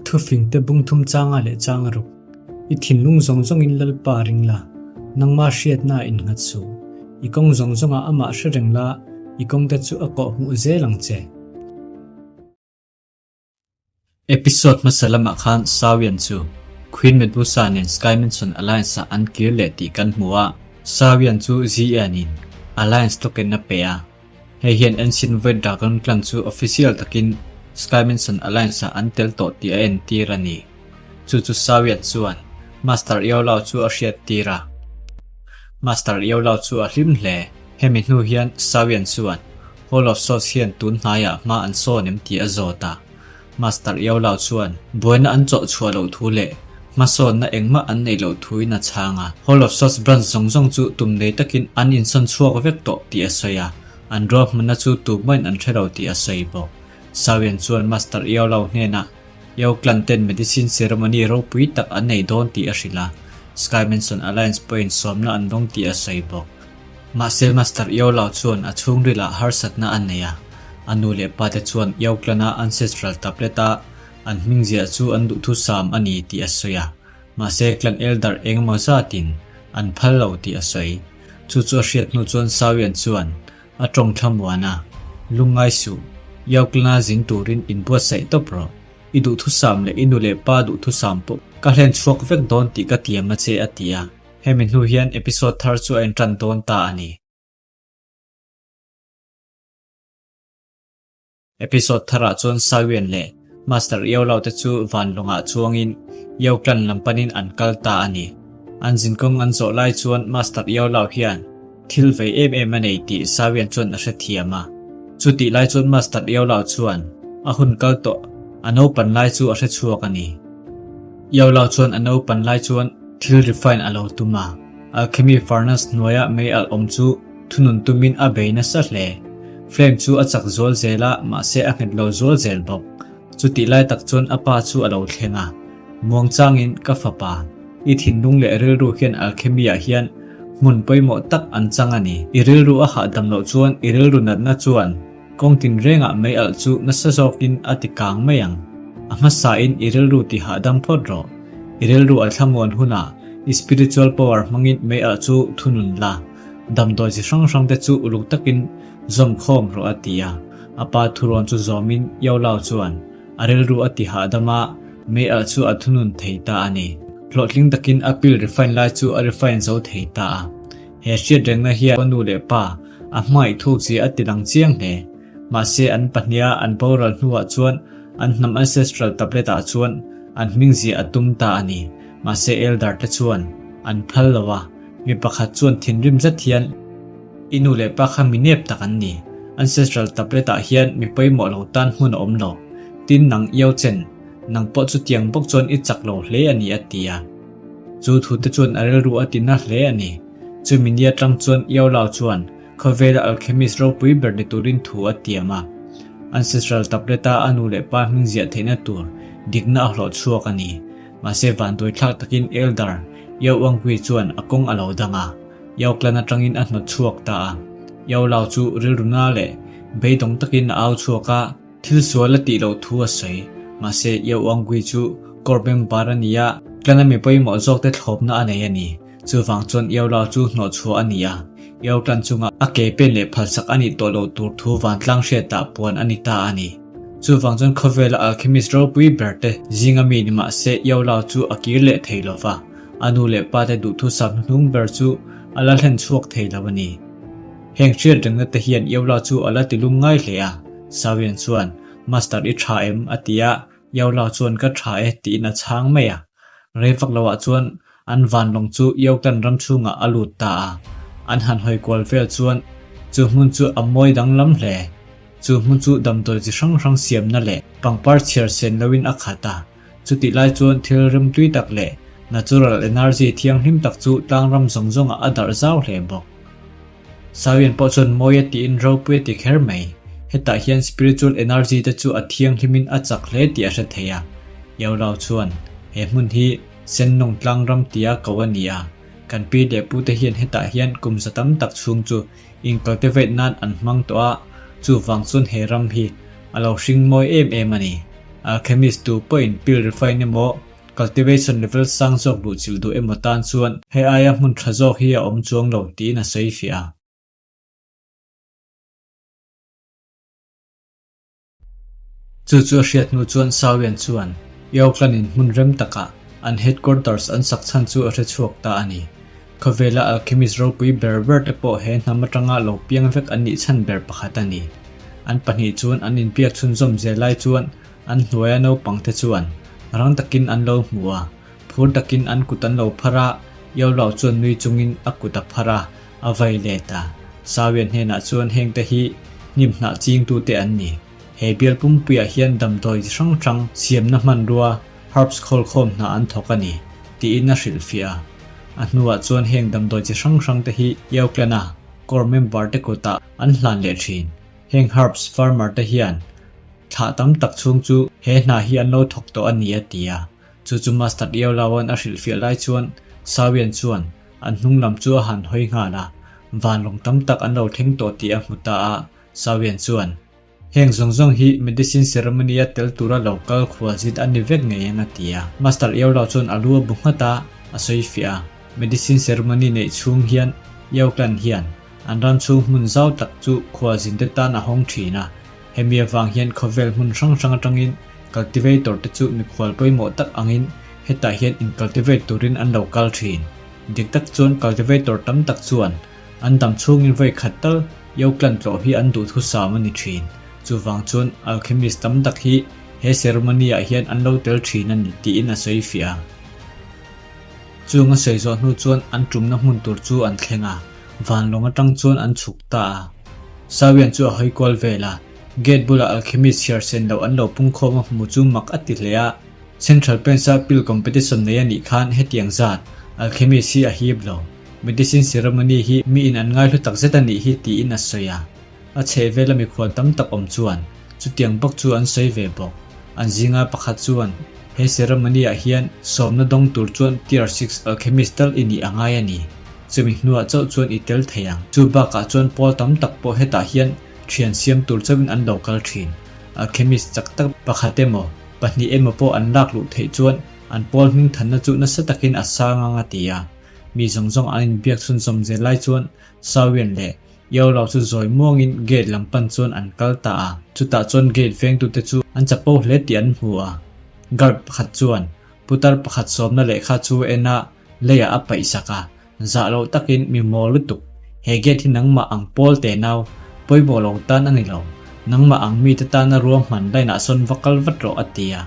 Thufingte bung thum changa leh chang ruk. I thinlung zawng zawngin Lalpa ring la, nangma hriatna innghat suh. I kawng zawng zawngah amah hre reng la, i kawngte chu a kawh hmuh zel ang che. Episode hmasa lamah khan Sawian chu Queen Medusa nen Sky Mansion Alliance-ah an kir leh tih kan hmu a, Sawian chu Zian-in Alliance token a pe a. Hei hian Ancient Void Dragon Clan chu official takin Sky Mansion Alliance-ah an tel tawh tih a entir a ni. Chu chu Sawian chuan Master Iolao chu a hriattir a. Master Iolao chu a hlim hle. Hemi hnu hian Sawian chuan Hall of Swords hian tun hnaiah hma an sawn em tih a zawt a. Master Iolao chuan buaina an chawh chhuah loh thu leh hmasawnna engmah an neih loh thuin a chhang a. Hall of Swords branch zawng zawng chu tum nei takin an insawn chhuak vek tawh tih a sawi a, an ruahmanna chu tummain an hre lo tih a sawi bawk. Sawian chuan Master Iolao hnenah Yao clan ten medicine ceremony ropui tak an nei dawn tih a hrilh a, Sky Mansion Alliance pawhin sawmna an dawng tih a sawi bawk. Mahse Master Yao Lao chuan a chhungrilah harsatna a nei a, a nu leh pa te chuan Yao clan-a ancestral tablet-a an hming ziah chu an duhthusam a ni tih a sawi a, mahse clan elder engemaw zatin an phal lo tih a sawi. Chu chu a hriat hnu chuan Sawian chuan A tawng thlamuan a, Lungngai suh, Yauklana zin turin inbuatsaih tawp rawh. I duhthusam leh i nu leh pa duhthusam pawh ka hlen chhuak vek dawn tih ka tiam a che a ti a. Hemi hnu hian episode thar chu a intan dawn ta a ni. Episode tharah chuan Sawian leh Master Iaulau te chu van lawngah chuangin Iauklan lam panin an kal ta a ni. An zinkawng an zawh lai chuan Master Iaulau hian thil vei em em a nei tih Sawian chuan a hrethiam a. Chutih lai chuan Master Iaulau chuan a hun kal tawh a naupan lai chu a hrechhuak a ni. Iaulau chuan a naupan lai chuan thil refine a lo tum a, alchemy furnace hnuaia mei alh awm chu Thunun tumin a bei nasa hle. Flame chu a chak zual zel a, mahse a nghet lo zual zel bawk. Chutih lai tak chuan a pa chu a lo thleng a. Muang changin, Ka fapa, i thinlung leh rilru hian alchemy-ah hian hmun pawimawh tak an chang a ni. I rilru a hahdam loh chuan i rilru natna chuan kawng tinrengah mei alh chu nasa zawkin a ti kang mai ang. A hmasain i rilru ti hahdam phawt rawh. I rilru a thlamuan hunah i spiritual power hmangin mei alh chu thunun la. Damdawi chi hrang hrang te chu uluk takin zawm khawm rawh a ti a, a pa thurawn chu zawmin Yao Lao chuan a rilru a ti hahdam a, mei alh chu a thunun thei ta a ni. Hlawhtling takin a pill refine lai chu a refine zo thei ta a. He hriatrengna hian a nu leh pa a hmangaih thuk zia a ti lang chiang hle. Mahse an pahniha an boral hnuah chuan an hnam ancestral tablet ah chuan an hming zia a tum ta a ni. Mahse elder te chuan an phal lo a. Mi pakhat chuan thinrim zet hian, I nu leh pa kha mi nep tak an ni. Ancestral tablet ah hian mi pawimawh lo tan hmun a awm lo. Tin nang Iau Chen, nang pawh chutiang bawk chuan i chak lo hle a ni a ti a. Chu thu te chuan a rilru a ti na hle a ni. Chumi ni atang chuan Iau Lao chuan khawvela alchemist ropui ber ni turin thu a tiam a. Ancestral tablet a a nu leh pa hming ziah theihna tur dikna a hlawh chhuak a ni. Mahse vanduai thlak takin Elder Yao Wanghui chuan a kawng a lo dang a, Yao clan atangin a hnawt chhuak ta a. Yao Lao chu rilru na leh beidawng takin a au chhuak a, thil sual a tih loh thu a sawi. Mahse Yao Wanghui chu Corps member a ni a, clan a mi pawimawh zawk te thlawpna a nei a ni. Chuvang chuan Yao Lao chu hnawh chhuah a ni a, Yao clan chunga a ke pen leh phalsak a nih tawh loh tur thu vantlang hriatah puan a ni ta a ni. Chuvang chuan khawvela alchemist ropui ber te zinga mi ni mah se Yao Lao chu a kir leh thei lo va, a nu leh pa te duhthusam hnuhnung ber chu a la hlen chhuak thei lo a ni. Heng hriat rengna te hian Yao Lao chu a la ti lung ngai hle a, Sawian chuan, Master i tha em? a ti a, Yao Lao chuan ka tha e tiin a chhang mai a. Rei vak loah chuan an vanlawng chu Yao Clan ram chhungah a lut ta a, an han hawi kual vel chuan chu hmun chu a mawi danglam hle. Chu hmun chu damdawi chi hrang hrang siamna leh pangpar chhiar sen loin a khat a, chutih lai chuan thil rimtui tak leh natural energy thianghlim tak chu tlangram zawng zawngah a darh zau hle bawk. Sawian pawh chuan mawi a tiin ropui a ti kher mai. Hetah hian spiritual energy te chu a thianghlimin a chak hle tih a hre thei a. Yao chuan, He hmun hi Sennawng tlangram tia ko a ni a, kan pi leh pute hian hetah hian kum za tam tak chhung chu Incultivate nan an hmang tawh a, chuvang chuan he ram hi a lo hring mawi em em a ni. Alchemist tu pawhin pill refine emaw, cultivation level sang zawk luhchilh duh emaw tan chuan hei aia hmun tha zawk hi a awm chuang lo tiin a sawi fiah a. Chu chu a hriat hnu chuan Sawian chuan Eoklan-in hmun rem takah an headquarters an sak chhan chu a hre chhuak ta a ni. Khawvela alchemist ropui ber ber te pawh he hnam atanga lo piang vek an nih chhan ber pakhat a ni. An pahnih chuan an inbiak chhunzawm zel lai chuan an hnuaia naupang te chuan rang takin an lo hmu a, phur takin an kut an lo phar a, Eolao chuan nui chungin a kut a phar a, a vai let a. Sawian hnenah chuan hengte hi hnim hnah chingtute an ni. He bial pumpuiah hian damdawi chi hrang hrang siamna hmanrua herbs khawlkhawm hna an thawk a ni, tiin a hrilhfiah a. A hnuah chuan heng damdawi chi hrang hrangte hi Eoklana core member te kutah an hlan leh thin. Heng herbs farmer te hian thlah tam tak chhung chu he hna hi an lo thawk tawh a ni a ti a. Chu chu Master Eolauan a hrilhfiah lai chuan Sawian chuan an hnung lam chu a han hawi nghal a, vanlawng tam tak an lo thleng tawh tih a hmu ta a, Sawian chuan, Heng zawng zawng hi medicine ceremony-a tel tura lo kal khualzit a ni vek ngei ang a ti a. Master Eolau chuan a lu a bu nghat a, a sawi fiah a. Medicine ceremony neih chhung hian Yao clan hian an ram chhung hmun zau tak chu khualzinte tan a hawng thin a. Hemi avang hian khawvel hmun hrang hrang atangin cultivator te chu mikhual pawimawh tak angin hetah hian in-cultivate turin an lo kal thin. Dik tak chuan cultivator tam tak chuan An dam chhungin vawi khat tal Yoklan tlawh hi an duh thusam a ni thin. Chuvang chuan alchemist tam tak hi he ceremony-ah hian an lo tel thin a ni tiin a sawi fiah a. Chung a sawi zawh hnu chuan an tumna hmun tur chu an thleng a, vanlawng atang chuan an chhuk ta a. Sawian chu a hawi kual vel a, gate bulah alchemist chhiar sen loh an lo pungkhawm a hmu chu mak a ti hle a. Central Plains-a pill competition nei a nih khan hetiang zat alchemist hi a hip lo. Medicine ceremony hi miin an ngaihlu tak zet a nih hi tiin a sawi a. A chhehvela mikhual tam tak awm chuan chutiang bawk chu an sawi ve bawk. An zinga pakhat chuan he ceremony ah hian sawmna dawng tur chuan tier six alchemist tal i nih a ngai a ni. Chumi hnuah chauh chuan i tel thei ang. Chu bakah chuan pawl tam tak pawh hetah hian thian siam tur chauhin an lo kal thin. Alchemist chak tak pakhat emaw, pahnih emaw pawh an lak luh theih chuan an pawl hmingthanna chu nasa takin a sang ang a ti a. Mi zawng zawng an inbiak chhunzawm zel lai chuan Sawian leh Yaulau chu zawi muangin gate lam pan chuan an kal ta a. Chutah chuan gate vengtute chu an chapo hle tih an hmu a. Guard pakhat chuan putar pakhat sawmna lehkha chu en a, leiah a paih sak a. Zah loh takin mi mawl lutuk, he gate hi nangmah ang pawl te nau, pawimawh lo tan a ni lo. Nangmah ang mite tana ruahman line ah sawn va kal vat rawh a ti a.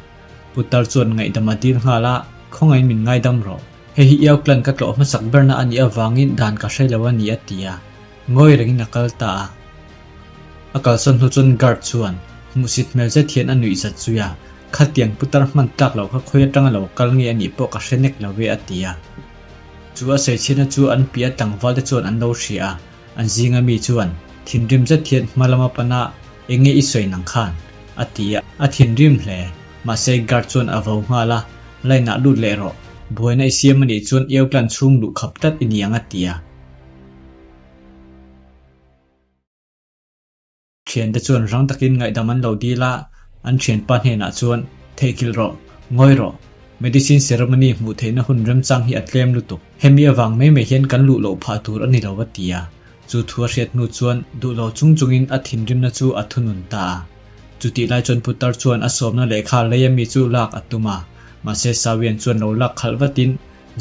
Putar chuan ngaihdam a dil nghal a, Khawngaihin min ngaidam rawh. Hei hi Eoklan ka tlawh hmasak berna a nih avangin dan ka hre lo a ni a ti a, ngawi rengin a kal ta a. A kalsawn hnu chuan guard chuan hmuhsit hmel zet hian a nuih zat zui a, Khatiang putar hman tlak loh kha khawi atanga lo kal nge a nih pawh ka hre nek lo e a ti a. Chu a sawichhiatna chu an piah tlangval te chuan an lo hria a, an zinga mi chuan thinrim zet hian hma lama pana Eng nge i sawi nang khan? a ti a, a thinrim hle. Mahse guard chuan a vo nghal a, Line ah lut leh rawh, buaina i siam a nih chuan Eoklan chhung luh khap tlat i ni ang a ti a. Thiante chuan rang takin ngaihdam an lo dil a, an thianpa hnenah chuan, Theihkilh rawh, ngawi rawh, medicine ceremony hmuh theihna hun remchang hi a tlem lutuk. Hemi avang mai mai hian kan luh loh phah tur a ni lo a ti a. Chu thu a hriat hnu chuan duh lo chung chungin a thinrimna chu a thunun ta a. Chutih lai chuan Putar chuan a sawmna lehkha lei ami chu lak a tum a, mahse Sawian chuan lo lak khalh vatin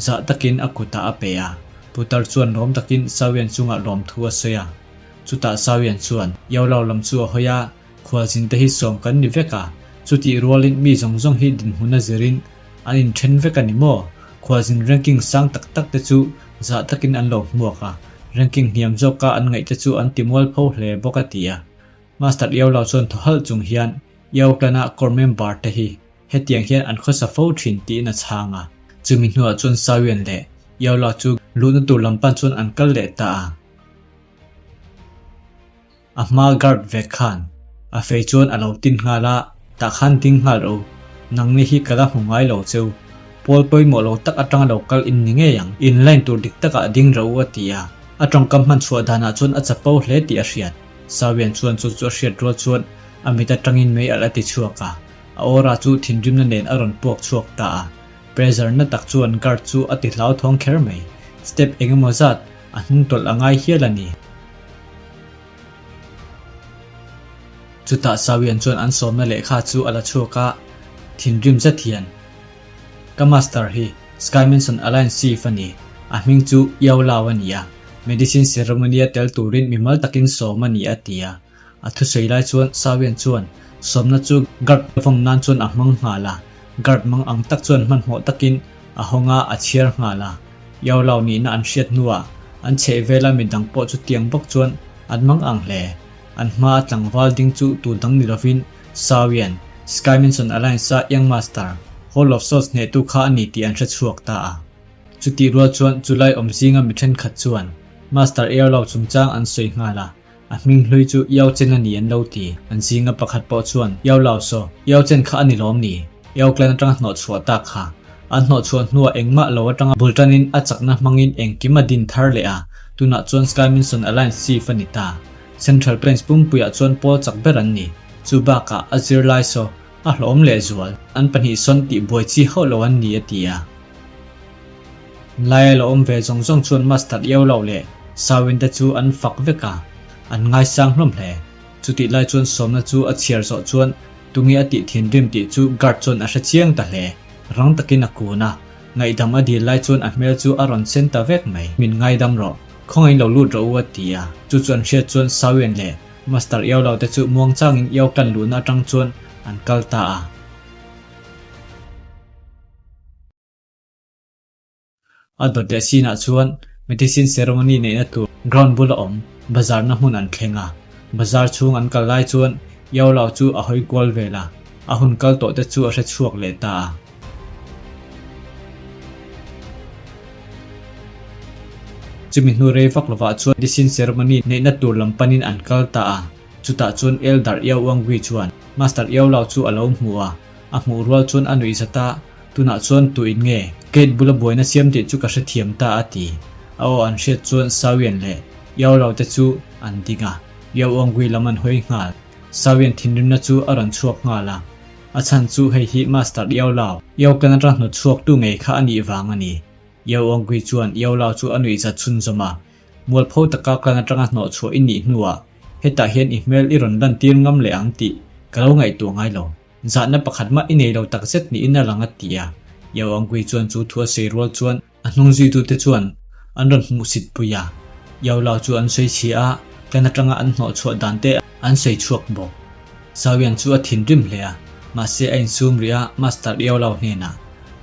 zah takin a kutah a pe a. Putar chuan lawm takin Sawian chungah lawmthu a sawi a. Chutah Sawian chuan Yaulau lam chu a hawi a, Khualzin te hi sawm kan ni vek a, chutih rualin mi zawng zawng hi dinhmun a zirin an inthen vek a ni maw? Khualzin ranking sang tak tak te chu zah takin an lo hmuak a, ranking hniam zawka an ngaih te chu an ti mualpho hle bawk a ti a. Master Iaulau chuan thaw halh chung hian Iautlana core member te hi hetiang hian an khawsa fo thin tiin a chhang a. Chumi hnuah chuan Sawian leh Iaulau chu luhna tur lam pan chuan an kal leh ta a. A hma guard vek khan a fei chuan a lo tin nghal a, tah khan ding nghal ro, nangni hi ka la hmu ngai lo cheu, pawl pawimawh lo tak atanga lo kal in ni ngei ang, in line tur dik takah ding ro a ti a, a tawngkam hman chhuah danah chuan a chapo hle tih a hriat. Sawian chuan chu chu a hriat rual chuan a mit atangin mei alh a ti chhuak a. A aura chu thinrimna nen a rawn puak chhuak ta a. Pressure na tak chuan guard chu a ti hlauthawng kher mai. Step eng emaw zat a hnung tawlh a ngai hial a ni. Chutah Sawian chuan an sawmna lehkha chu a la chhuak a, thinrim zet hian, Ka master hi Sky Mansion Alliance chief a ni, a hming chu Yao Lao a ni a, medicine ceremony-a tel turin mimal takin sawm a ni a ti a. A thusawi lai chuan Sawian chuan sawmna chu guard vawng nan chuan a hmang nghal a, guard mang ang tak chuan hmanhmawh takin a hawng a, a chhiar nghal a. Yao Lao nihna an hriat hnuah an chheh vela midang pawh chutiang bawk chuan an mang ang hle. An hmaa tlangval ding chu tu dang ni lovin Sawian, Sky Mansion Alliance-a Young Master, Hall of Swords hnehtu kha a ni tih an hre chhuak ta a. Chutih rual chuan chulai awm zinga mi thenkhat chuan Master Yao Lao chungchang an sawi nghal a, a hming hlui chu Yao Chen a ni an lo ti. An zinga pakhat pawh chuan, Yao Lao saw, Yao Chen kha a ni lawm ni? Yao Clan atanga hnawh chhuah tak kha. An hnawh chhuah hnuah engmah lo atanga bul tanin a chakna hmangin engkim a din thar leh a, tunah chuan Sky Mansion Alliance chief a ni ta. Central Plains pumpuiah chuan pawl chak ber an ni. Chu bakah a zirlai saw a hlawhawm lehzual. An pahnih sawn tih buai chi hauh lo an ni a ti a. Laia lo awm ve zawng zawng chuan Mustard Yao Lo leh Sawin te chu an fak vek a, an ngaisang hlawm hle. Chutih lai chuan sawmna chu a chhiar zawh chuan tunge a tih thinrim tih chu guard chuan a hre chiang ta hle. Rang takin a kun a, ngaihdam a dil lai chuan a hmel chu a rawn sen ta vek mai. Min ngaidam rawh, khawngaih lo lut rawh u a ti a. Chu chu an hriat chuan Sawian leh Master Iau Lo te chu muangchangin Iau tlan luhna atang chuan an kal ta a. A dawt leh sinah chuan medicine ceremony neihna tur ground bula awm bazar na hmun an thleng a. Bazar chhung an kal lai chuan Yao Lao chu a hawi kual vel a, a hun kal tawh te chu a hre chhuak leh ta a. Chumi hnu rei vak lovah chuan medicine ceremony neihna tur lam panin an kal ta a. Chutah chuan Elder Yao Wangui chuan Master Yao Lao chu a lo hmu a. A hmuh rual chuan a nuih zat a, tunah chuan tu in nge gate bula buaina siam tih chu ka hrethiam ta a ti. A aw an hriat chuan Sawian leh Yao Lao te chu an ding a, Yao Awngui lam an hawi nghal. Sawian thinrimna chu a rawn chhuak nghal a, a chhan chu hei hi Master Yao Lao, Yao Clan atang hnawt chhuak tu ngei kha a nih vang a ni. Yao Awngui chuan Yao Lao chu a nuih zat chhunzawm a, Mualpho taka clan atanga hnawh chhuah i nih hnuah hetah hian i hmel i rawn lantir ngam leh ang tih ka lo ngaihtuah ngai lo. Zahna pakhat mah i nei lo takzet niin a lang a ti a. Yao Angui chuan chu thu a sawi rual chuan a hnung zuitute chuan an rawn hmuhsit pui a. Yao Lao chu an sawi chhia a, clan atanga an hnawh chhuah dan te an sawi chhuak bawk. Zhao Yan chu a thinrim hle a, mahse a insum rih a Master Yao Lao hnenah,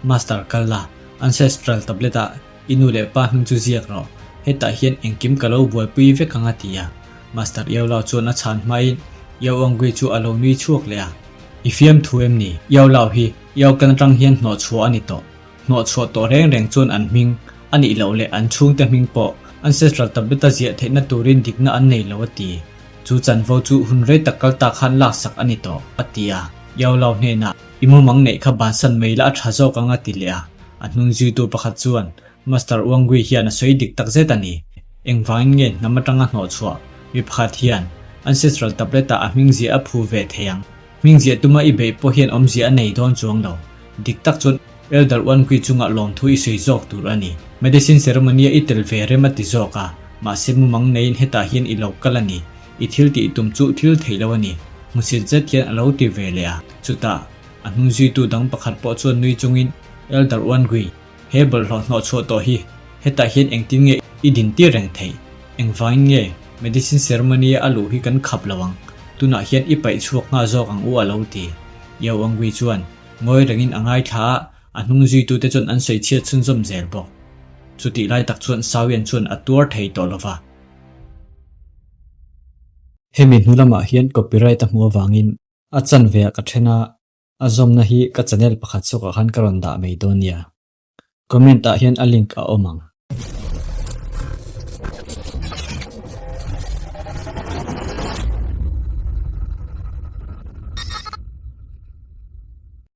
Master kal la, ancestral tablet ah I nu leh pa hming chu ziak rawh, hetah hian engkim ka lo buaipui vek ang a ti a. Master Yao Lao chuan a chhan hmain Yao Ongui chu a lo nui chhuak leh a. I fiam thu em ni? Yao Lao hi Yao kan atang hian hnawhchhuah a ni tawh. Hnawhchhuah tawh reng reng chuan an hming, a nih loh leh an chhungte hming pawh ancestral tablet a ziah theihna turin dikna an nei lo a ti. Chu chanvo chu hun rei tak kal ta khan laksak a ni tawh, a ti a. Yao Lao hnenah I mumang neih kha bansan mai la a tha zawk ang a ti leh a. A hnung zuitu pakhat chuan, Master Wangui hian a sawi dik tak zet a ni. Engvangin nge hnam atanga hnawh chhuah mi pakhat hian ancestral tablet-ah a hming ziah a phu ve thei ang? Hming ziah tuma i beih pawh hian awmzia a nei dawn chuang lo. Dik tak chuan Elder Wangui chungah lawmthu i sawi zawk tur a ni. Medicine ceremony-a i tel ve rem a ti zawk a, mahse mumang neiin hetah hian i lo kal a ni. I thil tih tum chu thil theih lo a ni. Hmusit zet hian a lo ti ve leh a. Chutah, a hnung zuitu dang pakhat pawh chuan nui chungin, Elder Wangui, he bawlhhlawh hnawh chhuah tawh hi hetah hian engtin nge i din tir reng theih? Engvangin nge medicine ceremony-a a luh hi kan khap lo ang? Tunah hian i paih chhuak nghal zawk ang u a lo ti. Yao Wangui chuan ngawi rengin a ngaithla a, a hnung zuitute chuan an sawi chhiat chhunzawm zel bawk. Chutih lai tak chuan Sawian chuan a tuar thei tawh lo va. Hemi hnu lamah hian copyright a hmuh avangin a chanve ah ka then a, a zawmna hi ka channel pakhat zawkah khan ka rawn dah mai dawn nia. Comment ah hian a link a awm ang.